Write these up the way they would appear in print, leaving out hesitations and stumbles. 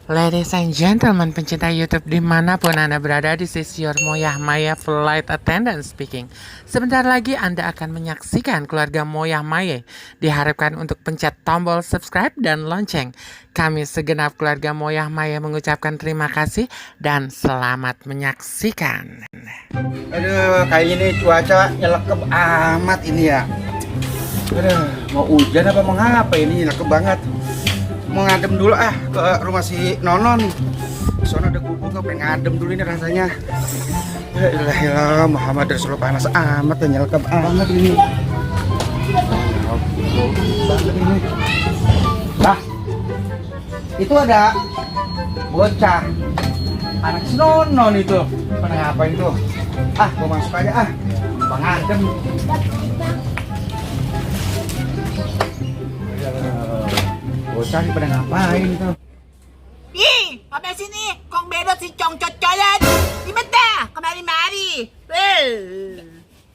Ladies and gentlemen, pencinta YouTube dimanapun Anda berada, this is your Moyah Maya Flight Attendant speaking. Sebentar lagi Anda akan menyaksikan keluarga Moyah Maya. Diharapkan untuk pencet tombol subscribe dan lonceng. Kami segenap keluarga Moyah Maya mengucapkan terima kasih dan selamat menyaksikan. Aduh, kayak ini cuaca nyelekep amat ini ya. Aduh, mau hujan apa mau ngapa ini, nyelekep banget. Mau ngadem dulu ke rumah si Nonon. Soalnya ada gubuk, pengen ngadem dulu ini rasanya. Ya ilah, Muhammad Rasulullah panas amat dan nyelekep amat ini. Banget ini. Bah, itu ada bocah anak si Nonon itu. Pada ngapain tuh? Gua masuk aja Bang ngadem. Bocah pada ngapain itu? Ih, apa sini? Kong bedot si Cong Cocolan. Di mata, kemari-mari.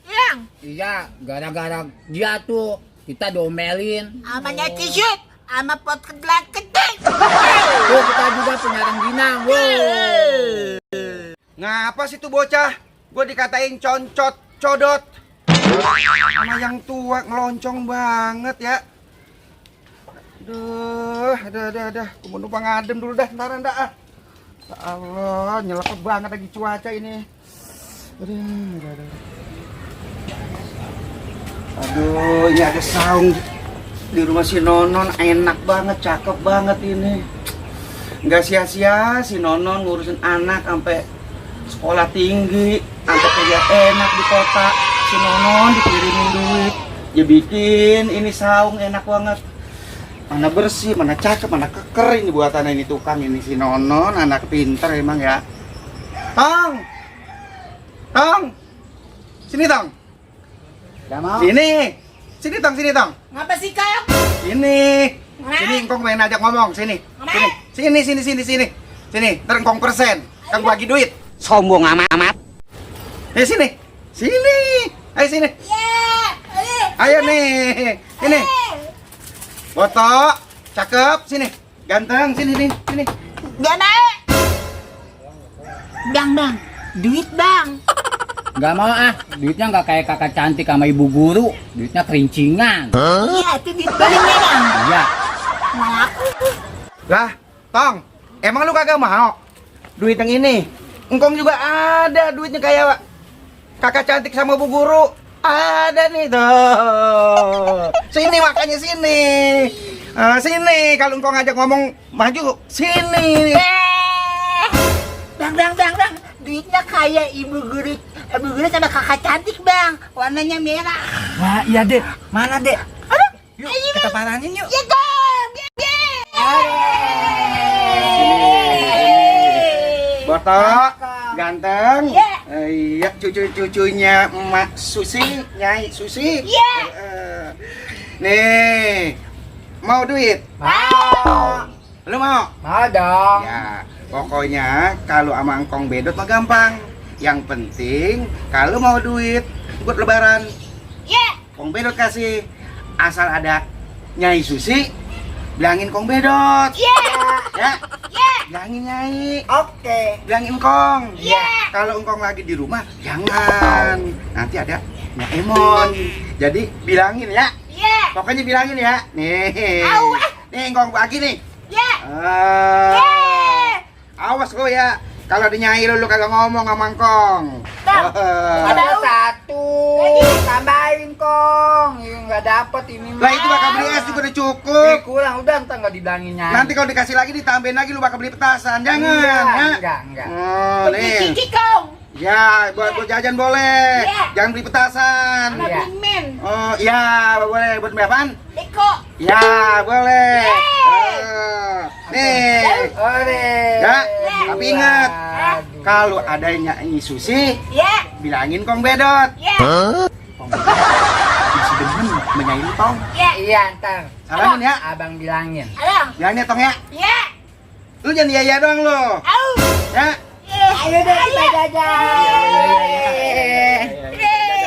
Yang? Iya, gara-gara dia tuh kita domelin. Amanya t-shirt, ama pot kedelak kedek. Tuh kita juga punya rengginang. Ngapa sih tuh bocah? Gue dikatain concot, codot. Sama yang tua ngeloncong banget ya. Dah. Gue mau numpang ngadem dulu dah, ntaran dah. Ya Allah, nyelekep banget lagi cuaca ini. Aduh, ini ada saung di rumah si Nonon, enak banget, cakep banget ini. Nggak sia-sia si Nonon ngurusin anak sampai sekolah tinggi, sampai kerja enak di kota. Si Nonon dikirimin duit, dia bikin ini saung enak banget. Mana bersih, mana cakep, mana keker ini buatan ini tukang ini si Nonon, anak pinter emang ya. Tong, sini Tong. Gak mau. Sini Tong. Ngapa sih kau? Sini engkong main ajak ngomong, sini. Sini, ntar engkong persen, kan gua bagi duit. Sombong amat. Sini. Ayo sini. Ayo nih, ini. Foto, cakep, sini. Ganteng, sini. Gak naik. Bang, duit bang. Gak mau duitnya gak kayak kakak cantik sama ibu guru. Duitnya kerincingan. Iya, itu duit palingnya bang. Iya. Malaku. Lah, Tong, emang lu kagak mau duit yang ini? Engkong juga ada duitnya kayak kakak cantik sama bu guru. Ada nih tuh. Sini makanya sini. Sini kalau engkong ngajak ngomong maju, sini. Bang. Duitnya kayak ibu guru sama kakak cantik bang. Warnanya merah. Wah, iya deh. Mana deh? Aduh, Yuk, kita paranin yuk. ya dong. Botok, ganteng. Iya. Iya, cucunya Emak Susi, Nyai Susi. Iya. Nih, mau duit? Mau. Lu mau? Mau dong. Ya, pokoknya kalau sama engkong bedot mah gampang. Yang penting kalau mau duit buat lebaran, Ya. kong bedot kasih. Asal ada Nyai Susi, bilangin kong bedot. Ya. Ya, Ya. bilangin Nyai. Oke. Bilangin engkong. Ya. Kalau engkong lagi di rumah, jangan. Nanti ada Nyak Emon. Jadi bilangin ya. Ya. Pokoknya bilangin ya. Nih. Au. Nih engkong bagi nih. Ya. Ah. Awas lo ya. Kalau di Nyai lu kagak ngomong sama engkong. Bang. Ada satu. Tambahin kong. Nggak dapet ini mah. Lah itu bakal beli es juga udah cukup. Kurang udah ntar nggak dibilangin Nyai. Nanti kalau dikasih lagi ditambahin lagi lu bakal beli petasan. Jangan ya. Enggak. Oh, nih. Cici kong. Ya, buat jajan boleh. Iya. Jangan beli petasan. Sama Iya. Bingmen. Oh, iya, boleh. Buat beli apaan? Eko. Ya, boleh. Yeay. Nih. Ore. Ya, tapi ingat, Aduh. kalau ada Nyai Susi, Ya. bilangin kong bedot. Ya. Kong bedot masih demen menyayi lu, Tong. Ya. Iya ntar. Salamin ya. Abang bilangin. Halo. Bilangin ya, Tong ya. Ya. Lu jangan iya doang lu. Au. Ya. Ayo deh kita jajan.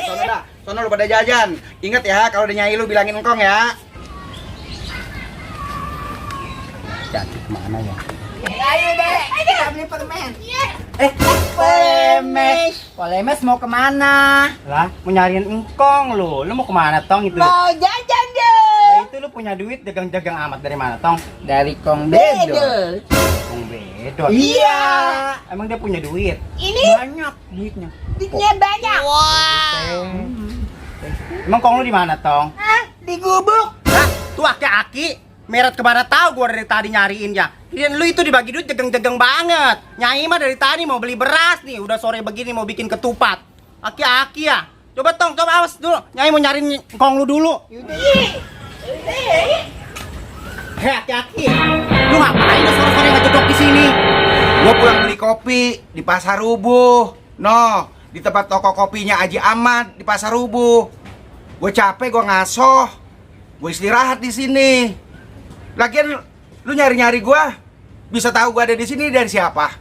Sono dah. Sono lu pada jajan. Ingat ya, kalau ada Nyai lu bilangin engkong ya. Cantik mana ya? Ayo deh, kita beli permen. Polemes mau kemana? Lah, mau nyariin engkong lu. Lu mau kemana, Tong? Itu. Mau jajan deh. Nah, itu lu punya duit dagang-dagang amat dari mana, Tong? Dari Kong Bedol. Kong Bedot. Iya. Emang dia punya duit? Ini Banyak duitnya. duitnya banyak. Emang Kong lu di mana, Tong? Hah? Di gubuk. Hah? Tuh aki-aki. Meret kemana tahu gua dari tadi nyariin ya. Dan lu itu dibagi duit dagang-dagang banget. Nyai mah dari tadi mau beli beras nih. Udah sore begini mau bikin ketupat. Aki-aki ya. Coba Tong, coba awas dulu. Nyai mau nyariin Kong lu dulu. Hei aki-aki. Lu ngapain udah sore-sore ngejodok di sini? Gua pulang beli kopi di Pasar Rubuh. No, di tempat toko kopinya Aji Ahmad di Pasar Rubuh. Gue capek, gue ngasoh. Gue istirahat di sini. Lagian lu nyari-nyari gue, bisa tahu gue ada di sini dari siapa?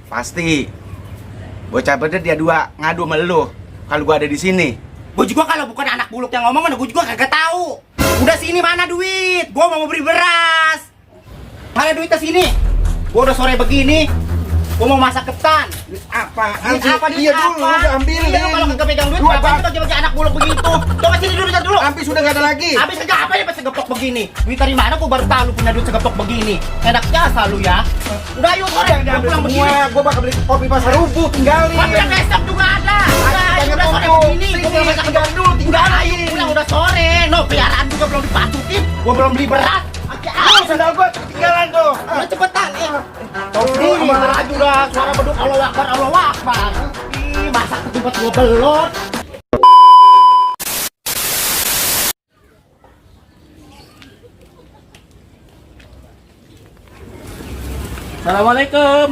Pasti. Bocah bener dia dua ngadu sama lu kalau gue ada di sini. Gue juga kalau bukan anak buluk yang ngomong, gue juga kagak tahu. Udah sini mana duit? Gue mau beli beras. Mana duitnya sini? Gue udah sore begini. Gue mau masak ketan. Apaan Duit sih? apa? Duit Iya dulu, apa? udah ambilin. Iya, lu kalau kagak pegang duit, Lu kenapa apa? sih bagi-bagi anak buluk begitu? Coba sini dulu, dulu. Habis sudah gak ada lagi. Habis enggak apa ya pas segepok begini? Duit dari mana? Gue baru tahu lu punya duit segepok begini. Enak jasa lu ya. Udah yuk sore, Jangan gue diambil pulang begini. semua. Gue bakal beli kopi Pasar Rubuh, tinggalin. Kopi yang esok juga ada. jangan Udah sore ngomong. begini, gue Sini, belum masak tinggal dulu, tinggalin. Ayo pulang udah sore. No, piaraan juga belum dipasukin. Gue belum beli beras. Lu sendal gue ketinggalan tuh. Udah cepetan. Ini aja udah suara beduk Allah Akbar, Allah Akbar. Ih, masak ketupat gue belot. Assalamualaikum.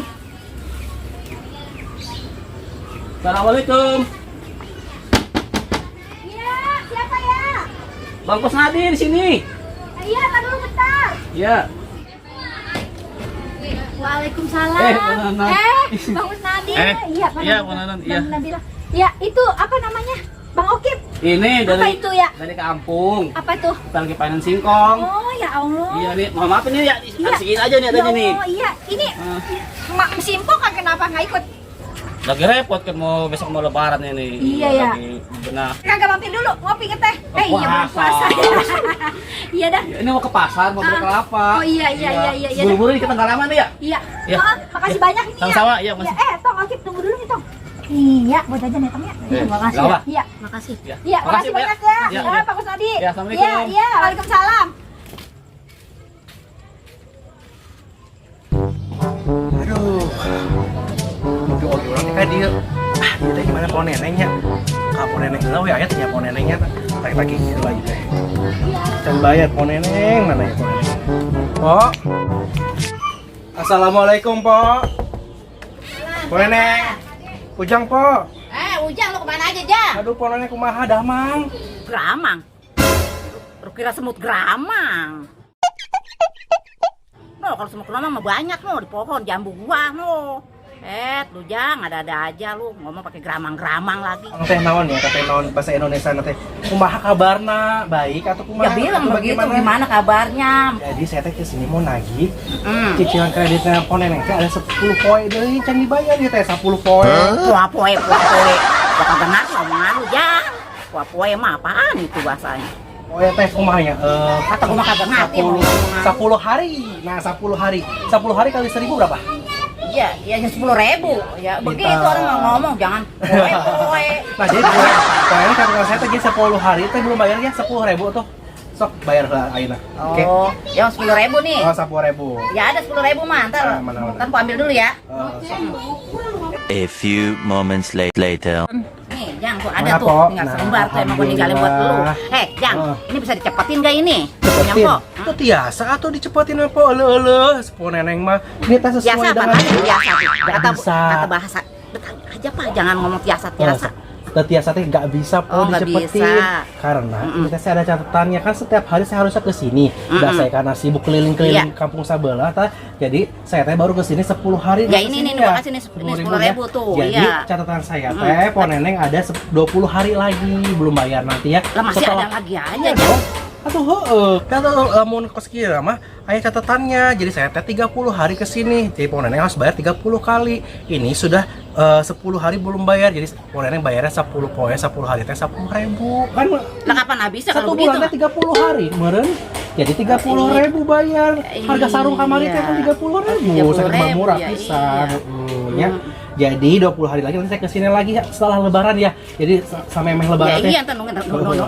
Assalamualaikum. Iya, siapa ya? Bang Kusnadi di sini. Iya, kan dulu bentar. Iya. Waalaikumsalam. Pak Nanan. Bang Usnadi. Iya, Pak iya, Nanan. Pak Nanan, Bang iya. Nabila. Ya, itu apa namanya? Bang Okip. Ini Apa itu ya? dari kampung. Apa tuh? Kita lagi panen singkong. Oh, ya Allah. Iya nih, mohon maaf ini ya, Iya. segini aja nih adanya nih. Oh, iya. Ini Ah. Mak Simpong kan kenapa nggak ikut? Lagi repot kan mau besok mau lebaran ini. Iya, ya. Lagi benar. Kagak mampir dulu ngopi ke teh. Iya belum puasa. puasa. Iya dah. Ini mau ke pasar, mau beli Ah. kelapa. Oh, iya. Buru-buru nih kita nggak lama nih ya. Iya. Iya. Oh, makasih banyak ini Sama-sama, ya. iya, makasih. Tong Okip tunggu dulu nih, Tong. Iya, buat jajan ya, Tong ya. Iya, makasih nggak ya. apa. Iya, makasih. Iya. Iya, makasih Makasih, banyak Pak. ya. Iya, Ya, iya. Pak Kusnadi. Iya, assalamualaikum. Iya, iya, waalaikumsalam. Aduh. Udah orang kan dia. Dia teh gimana po nenengnya? Kamu neneng tahu ya, tanya po nenengnya. Pagi-pagi gitu lagi teh. Can bayar po neneng, mana ya po neneng? Po. Assalamualaikum, Po. Po neneng. Ujang, Po. Ujang lu kemana aja, Jang? Aduh, po neneng kumaha damang. Gramang. Lu kira semut gramang. No, kalau semut gramang mah banyak no di pohon jambu gua no. Lu Jang, ada-ada aja lu ngomong pakai gramang-gramang lagi. Teh naon ya, teh naon bahasa Indonesia teh. Kumaha kabarna? Baik atau kumaha? Ya bilang Atau begitu bagaimana? gimana kabarnya? Jadi saya teh kesini mau nagih Hmm. cicilan kreditnya po neneng teh ada 10 poe deui can dibayar ya teh 10 poe. Poe. Gua kagak ngerti omongan lu Jang. Poe mah apaan itu bahasanya? Poe teh kumaha ya? Kata gua mah kagak ngerti omongan. 10 hari. Nah, 10 hari. 10 hari kali 1000 berapa? Iya, ya 10.000. Ya begitu Minta. orang mau ngomong jangan poe. Nah, jadi poe kata saya teh jadi 10 hari teh belum bayar ya 10.000 tuh. Sok bayar lah ayeuna. Oke. Oh, yang 10.000 nih. Oh, 10.000. Ya ada 10.000 mah, ntar Ah, mana. kan gua ambil dulu ya. A few moments later. Nih, Jang, tuh ada Mana, tuh, Po? tinggal Nah, selembar tuh emang gua ninggalin buat lu. alhamdulillah. Jang, Oh. ini bisa dicepetin gak ini? Cepetin. Yang, Po? Itu biasa atau dicepetin apa eueuh po neneng mah. Ini teh Biasa sesuai apa dengan tadi? Biasa tuh. Nggak Kata bisa. kata bahasa. Betul aja, Pak, jangan ngomong biasa-biasa. Tiasa teh nggak bisa po Oh, nggak dicepetin bisa. karena Mm-mm. kita saya ada catatannya kan setiap hari saya harusnya ke sini. Udah saya karena sibuk keliling-keliling Iya. kampung sebelah jadi saya teh baru ke sini 10 hari. Ya, nggak ini, kesini nih, makasih nih, ini 10.000 tuh, Jadi iya. catatan saya teh po neneng ada 20 hari lagi belum bayar nanti ya. Lah masih Setelah- ada lagi aja, Iya Jang. dong. Atuh heueuh. Atuh lamun kos kieu mah aya catatannya. Jadi saya teh 30 hari ke sini. Jadi pok neneng harus bayar 30 kali. Ini sudah 10 hari belum bayar. Jadi pok neneng bayarnya 10 poe 10 hari teh 10.000. Kan Lah kapan habisnya satu kalau begitu? bulan teh 30 hari meureun. Jadi 30.000 bayar. Harga sarung kamari teh kan 30.000. Saya murah ya, pisan. iya. Ya. Jadi 20 hari lagi nanti saya kesini lagi ya, setelah lebaran ya. Jadi sampai meh lebaran Ya teh. iya, entar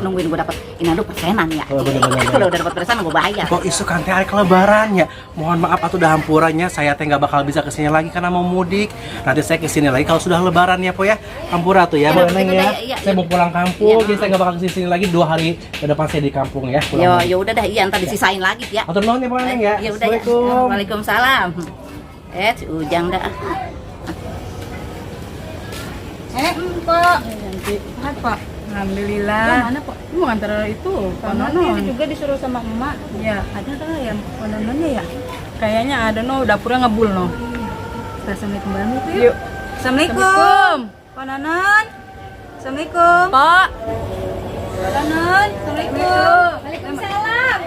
nungguin gue dapat ini persenan ya. Oh, bener-bener. Kalau udah dapat persenan gue bayar. Kok isu kan teh hari lebaran ya. Mohon maaf atuh dah hampurannya, saya teh nggak bakal bisa kesini lagi karena mau mudik. Nanti saya kesini lagi kalau sudah lebaran ya po ya. Hampura tuh ya, Ya, Neng begitu ya. dah, iya, Saya iya. mau pulang kampung, Iya. jadi saya nggak bakal kesini lagi 2 hari ke depan saya di kampung ya. pulang lagi. Ya udah dah, iya entar disisain lagi ya. Atur nuhun ya po Neng ya. Ya udah ya. Assalamualaikum. Waalaikumsalam. Si Ujang dah. Pak. Pak. Alhamdulillah. Mana Pak? Lu mau ngantar itu Nonon Nonon. itu juga disuruh sama emak. Ya, ada kah ya Nononnya ya? Kayaknya ada no, dapurnya ngebul no. Kita assalamualaikum banget yuk. Yuk. Assalamualaikum. Pak Nonon. Assalamualaikum. Pak. Pak Nonon. Assalamualaikum. Waalaikumsalam.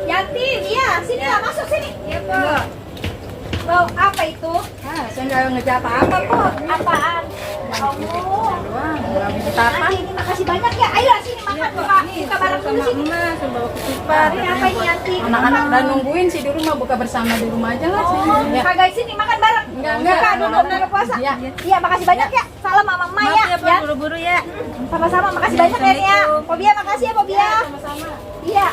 Yanti, iya, sini lah, masuk sini. Iya, Pak. Bau apa itu? Saya nggak ngejar apa-apa kok. Apaan? Doang, nggak habis apa. Nanti ini makasih banyak ya. Ayo sini makan, buka bareng dulu Sama sini. emak, suruh bawa ketupat. Ini apa ini Yanti? Anak-anak udah nungguin sih di rumah, buka bersama di rumah aja lah. Oh, Ya. kagak sini makan bareng. Enggak. Buka dulu benar puasa. Iya. Iya, makasih banyak ya. Salam mama Mama Maaf ya. ya Pak, buru-buru ya. Sama-sama, makasih banyak ya Nia. Pobia makasih ya Pobia. Sama-sama. Iya.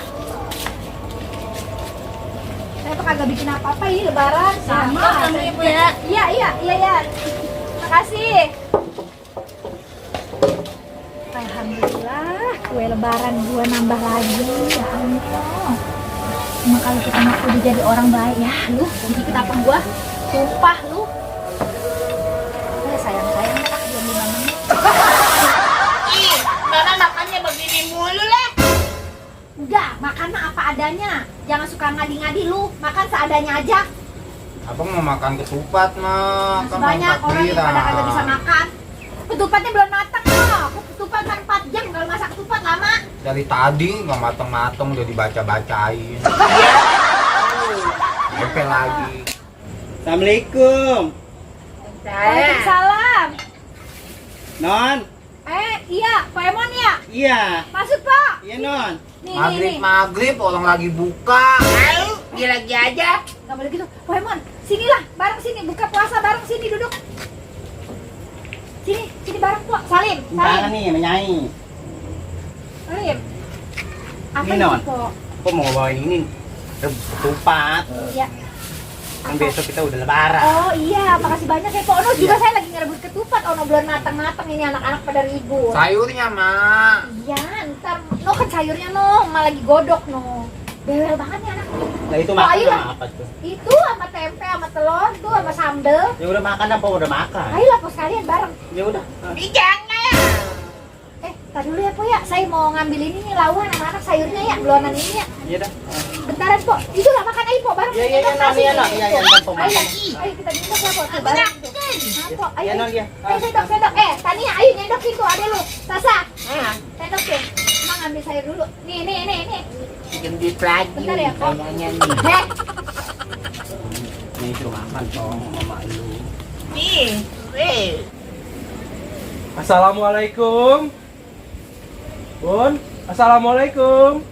Saya tuh kagak bikin apa-apa ini lebaran. Sama Ibu ya. Iya. Makasih. Alhamdulillah, kue lebaran gua nambah lagi. Ya Allah. Cuma kalau kita mau udah jadi orang baik ya, lu ikut apa gua? Sumpah lu. Sayang-sayang ya, belum 5 menit. Karena makannya begini mulu lah. Udah, makan mah apa adanya. Jangan suka ngadi-ngadi lu, makan seadanya aja. Abang mau makan ketupat mah, kan Banyak mau orang yang pada kagak bisa makan. Ketupatnya belum matang loh. Ketupat kan 4 jam kalau masak ketupat lama. Dari tadi nggak mateng-mateng udah dibaca-bacain. Tempe lagi. Assalamualaikum. Waalaikumsalam. Non. Iya, Pak Emon ya? Iya. Masuk, Pak. Iya non. Nih. Maghrib orang lagi buka. Ayo, dia lagi aja. Gak boleh gitu. Pak Emon, sinilah, bareng sini. Buka puasa bareng sini, duduk. Sini bareng, Pak. Salim. Mana nih menyai? Salim. Apa Ini, ini, Non? Pak? Kok mau bawain ini? Ketupat. Iya. Kan besok kita udah lebaran. Oh iya, makasih banyak ya Pak Ono. Juga saya lagi ngerebut ketupat. Ono belum matang-matang ini anak-anak pada ribut. Sayurnya mah. Iya, ntar no kan sayurnya no, malah lagi godok no. Bewel banget nih anak. Nah itu Oh, makan ayo. sama apa tuh? Itu sama tempe sama telur, tuh sama sambel. Ya udah makan apa udah makan. Ayo lah Po sekalian bareng. Ya udah. Jangan. Tadi dulu ya Po ya, saya mau ngambil ini nih lawan anak-anak sayurnya ya, belonan ini ya. Iya dah. Bentaran Po, itu lah makan ayo Po bareng. Iya, Minum Non, nasi iya, nih, Non. Iya, tuh. ntar Po Ayo, makan. ayo kita minum ya Po, tuh bareng. tuh. Nah, Po, ayo. Iya, Non, iya. Ayo sendok. Tania, ayo nyendokin tuh ada lu. Sasa. Sendokin. Emang ngambil sayur dulu. Nih. Gendut lagi. Bentar ya, Kok. Kayaknya nih. Nih suruh makan dong mama lu. Nih. Assalamualaikum. Bun, assalamualaikum.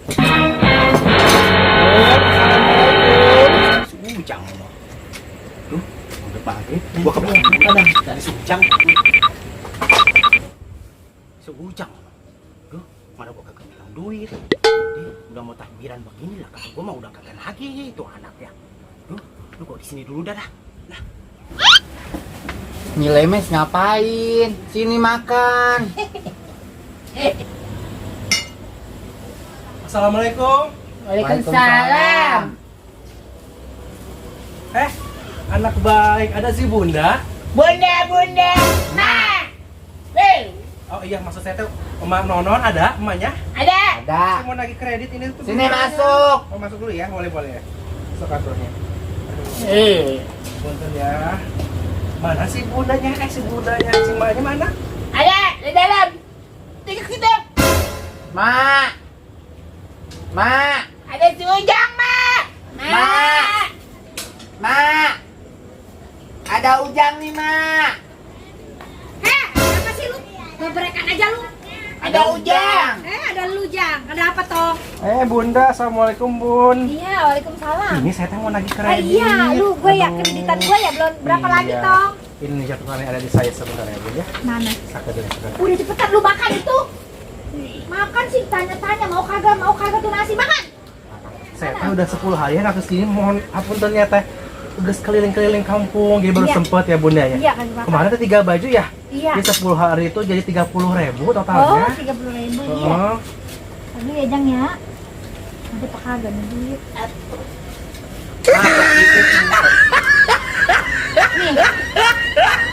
Sujang lo. Duh, udah maghrib. Gua ke belakang dah dari Sujang. Sujang. Duh, mana gua kagak bilang duit. Dia udah mau takbiran begini lah, gua mah udah kagak lagi itu anak ya. Duh, lu kok di sini dulu dah. Nah. Nilai mes ngapain? Sini makan. Assalamualaikum. Waalaikumsalam. Anak baik, ada si Bunda. Bunda. Nah. Oh iya, maksud saya tuh Emak Nonon ada, emaknya? Ada. Saya mau nagih kredit ini tuh. Sini masuk. Oh, masuk dulu ya, boleh ya. Masuk kantornya. Punten ya. Mana si bundanya? Si bundanya, si emaknya mana? Ada di dalam. Tinggal kita. Mak. Mak, ada si Ujang, Mak. Mak. Mak. Ada Ujang nih, Mak. Apa sih lu? Ngebrekan aja lu. Ada Ujang. Ada lu, Jang. Ada apa, Tong? Bunda, assalamualaikum bun. Iya, waalaikumsalam. Ini saya mau nagih kredit. Iya, lu gue ya Aduh. kreditan gue ya belum berapa lagi Iya. Tong? Ini jatuhannya ada di saya sebentar ya bun ya. Mana? Sebentar. Udah cepetan lu makan itu. Makan sih tanya-tanya mau kagak tuh nasi makan. Saya teh udah 10 hari nggak kesini, mohon ampun ternyata udah keliling-keliling kampung, jadi baru Iya. sempet ya bunda ya. Iya kan makan. Kemarin ada 3 baju ya. Iya. Di 10 hari itu jadi 30.000 Oh, totalnya. 30.000 iya. Oh. Tadi ya Jang ya. Ada apa kagak nih duit? Nih,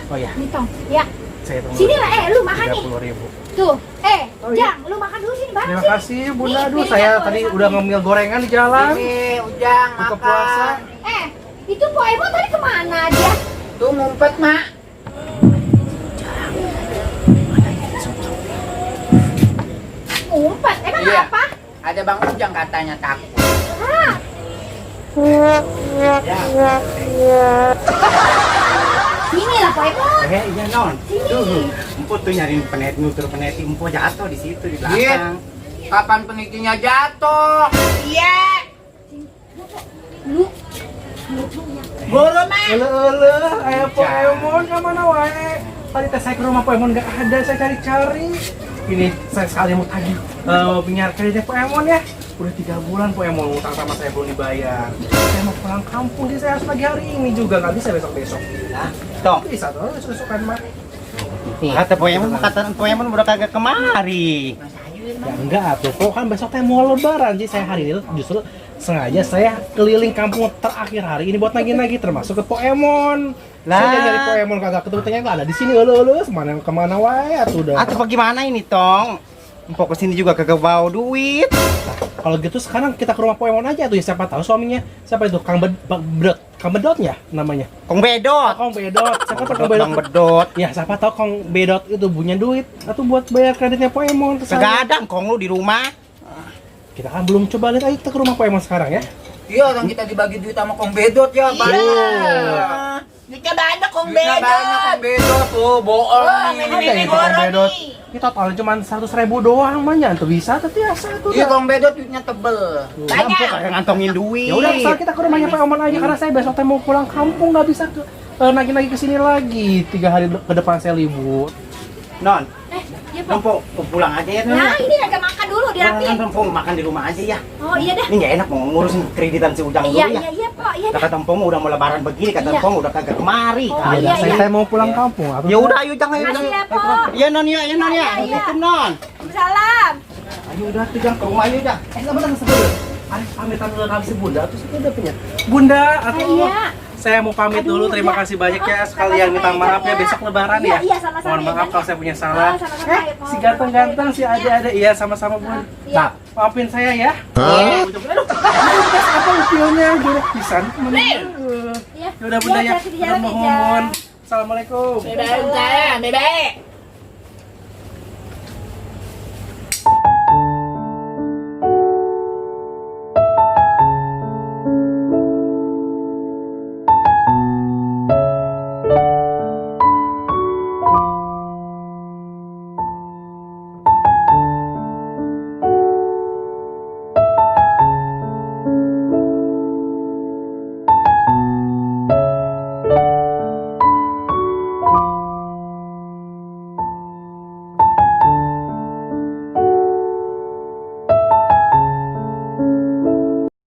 Oh ya, nih Tong. Ya. saya tunggu. Sini lah, lu makan nih. 30.000. Tuh, Oh, iya. Jang, lu makan dulu sini bareng Terima sini. kasih bunda. Nih, Aduh, piringnya saya tuh, tadi samping. udah ngemil gorengan di jalan. Ini Ujang Buka puasa. makan. Itu Po Emo tadi kemana dia? Tuh ngumpet, Mak. Ngumpet, emang Iya. apa? Ada Bang Ujang katanya takut. Hah? Sini lah Po Emo. Iya non. Sini. Emput tuh nyariin nutur peneti, emput jatuh di situ di belakang. Kapan penitinya jatuh? Iya. Lu. Buru, Mak. Ele, ayah Poemon kemana wae? Tadi teh saya ke rumah Poemon nggak ada, saya cari-cari. Ini saya sekali mau tagih punya kreditnya Poemon ya. Udah 3 bulan Poemon utang sama saya belum dibayar. Saya mau pulang kampung, jadi saya harus pagi hari ini juga, nggak bisa besok-besok. Nah, Tong. bisa tuh, besok kan mah. Kata Poemon udah kagak kemari. Ya enggak tuh, kok kan besok teh mau lebaran, jadi saya hari ini justru sengaja saya keliling kampung terakhir hari ini buat nagih-nagih termasuk ke Poemon. Lah. Saya nyari Poemon kagak ketemu, ternyata nggak ada di sini. Elu kemana wae atuh dah. Atau bagaimana ini Tong? Empok kesini juga kagak bawa duit. Kalau gitu sekarang kita ke rumah Poemon aja tuh ya, siapa tahu suaminya siapa itu Kang Bedotnya namanya. Kong Bedot. Kang Bedot. Siapa tahu Kang Bang Bedot? Bedot. Ya siapa tahu Kang Bedot itu punya duit atau buat bayar kreditnya Poemon ke saya. Kagak ada Kong lu di rumah. Kita kan belum coba lihat, ayo kita ke rumah Poemon sekarang ya. Iya, orang kita dibagi duit sama Kong Bedot ya, banyak. Duitnya banyak Kong Bedot. Banyak Kong Bedot tuh, bohong nih. Ada itu Kang Bedot. Ini totalnya cuma 100.000 doang, mah tuh bisa tapi asa tuh. Iya, Kong Bedot duitnya tebel. Empok kagak ngantongin duit. Ya udah, sekarang kita ke rumahnya Poemon aja karena saya besok teh mau pulang kampung, nggak bisa ke nagih-nagih ke sini lagi. 3 hari ke depan saya libur. Non. Ya Po. Empok pulang aja ya. Nah, ini agak makan dulu dirapiin. Empok makan di rumah aja ya. Oh iya dah. Ini nggak enak mau ngurusin kreditan si Ujang dulu Iya, ya. iya Po, iya dah. Kata Empok udah mau lebaran begini, kata Iya. Empok udah kagak kemari. Oh, Ya iya, udah, iya. saya mau pulang kampung. Apa Ya udah, ayo jangan ayo. Makasih ya, Po. Iya non ya, iya non ya. Iya. Itu non. Salam. Ayo udah tuh jangan ke rumah aja dah. Sebentar, sebentar. Arif pamitan dulu kami si Bunda, terus itu udah punya. Bunda, atau Iya. saya mau pamit dulu. Terima kasih banyak ya, sekalian minta maaf ya, besok lebaran ya. Iya, sama-sama Mohon ya, maaf Jan. kalau saya punya salah. Sama-sama ya, Po. Si ganteng-ganteng, si ada-ada, iya sama-sama Bun. Iya. Nah, maafin saya ya. Aduh, apa videonya jorok pisan. Iya. Ya udah Bunda ya. Hati-hati di jalan ya, Mohon. Jan. Assalamualaikum. Saya, Bebe.